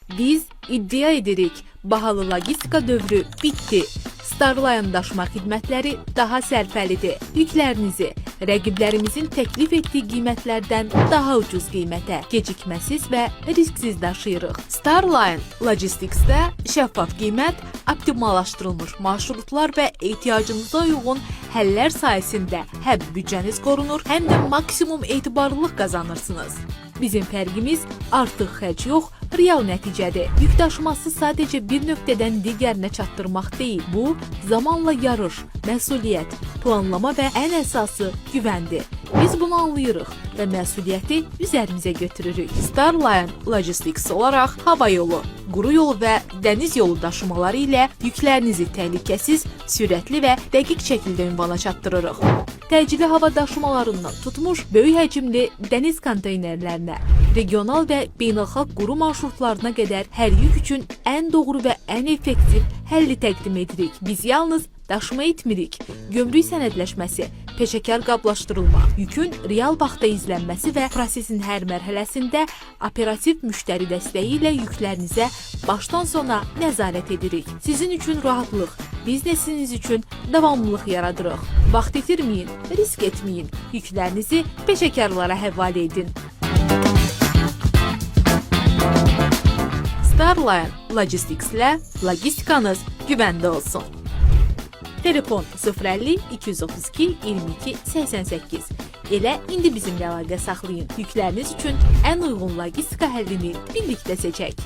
Biz iddia edirik, bahalı logistika dövrü bitdi. Starline daşıma xidmətləri daha sərfəlidir. Yüklərinizi rəqiblərimizin təklif etdiyi qiymətlərdən daha ucuz qiymətə, gecikməsiz və risksiz daşıyırıq. Starline Logistics-də şəffaf qiymət, optimallaşdırılmış marşrutlar və ehtiyacınıza uyğun həllər sayəsində həm büdcəniz qorunur, həm də maksimum etibarlılıq qazanırsınız. Bizim fərqimiz artıq xərc yox, real nəticədir. Yük daşıması sadəcə bir nöqtədən digərinə çatdırmaq deyil. Bu, zamanla yarış, məsuliyyət, planlama və ən əsası güvəndir. Biz bunu anlayırıq və məsuliyyəti üzərimizə götürürük. Starline Logistics olaraq hava yolu, quru yol və dəniz yolu daşımaları ilə yüklərinizi təhlükəsiz, sürətli və dəqiq şəkildə ünvana çatdırırıq. Təcili hava daşımalarından tutmuş böyük həcmli dəniz konteynerlərinə, regional və beynəlxalq quru marşrutlarına qədər hər yük üçün ən doğru və ən effektiv həlli təqdim edirik. Biz yalnız daşıma etmirik. Gömrük sənədləşməsi, peşəkar qablaşdırılma, yükün real vaxtda izlənməsi və prosesin hər mərhələsində operativ müştəri dəstəyi ilə yüklərinizə başdan sona nəzarət edirik. Sizin üçün rahatlıq, biznesiniz üçün davamlılıq yaradırıq. Vaxt itirməyin, risk etməyin. Yüklərinizi peşəkarlara həvalə edin. Starline Logistics-ilə logistikanız güvəndə olsun. Telefon 050 232 22 88. Elə indi bizimlə əlaqə saxlayın. Yükləriniz üçün ən uyğun logistika həllini birlikdə seçək.